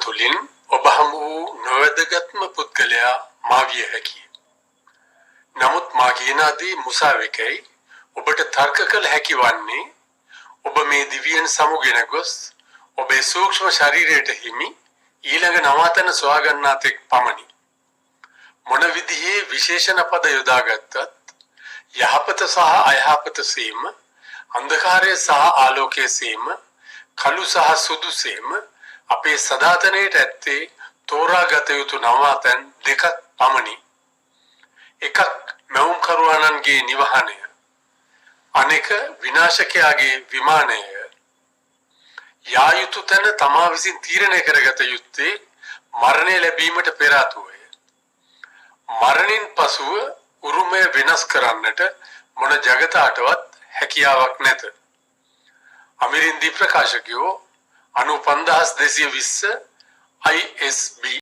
තුළින් ඔබ හමු වූ නොවැදගත්ම පුද්ගලයා මා විය හැකිය. නමුත් මා කියන දේ මුසාවෙකැයි ඔබට තර්ක කළ හැකි වන්නේ ඔබ මේ දිවියෙන් සමුගෙන ගොස් ඔබේ සූක්ෂම ශරීරයට හිමි ඊළඟ නවාතැන සොයාගන්නා තෙක් පමණි. මොන විදිහේ විශේෂණ පද යොදාගත්තත්, යහපත සහ අයහපත සේම, අන්ධකාරය සහ ආලෝකය සේම, කළු සහ සුදු සේම, අපේ සදාතනයට ඇත්තේ තෝරාගත යුතු නවාතැන් දෙකක් පමණි. එකක් මැවුම්කරුවාණන්ගේ නිවහනය. අනෙක විනාශකයාගේ විමානය. යා යුතු තැන තමා විසින් තීරණය කරගත යුත්තේ මරණය ලැබීමට පෙර ආතුවය. මරණින් පසුව උරුමය වෙනස් කරන්නට මොන ජගතාටවත් හැකියාවක් නැත. අමිරින්දි ප්‍රකාශකයෝ 95220 ISB.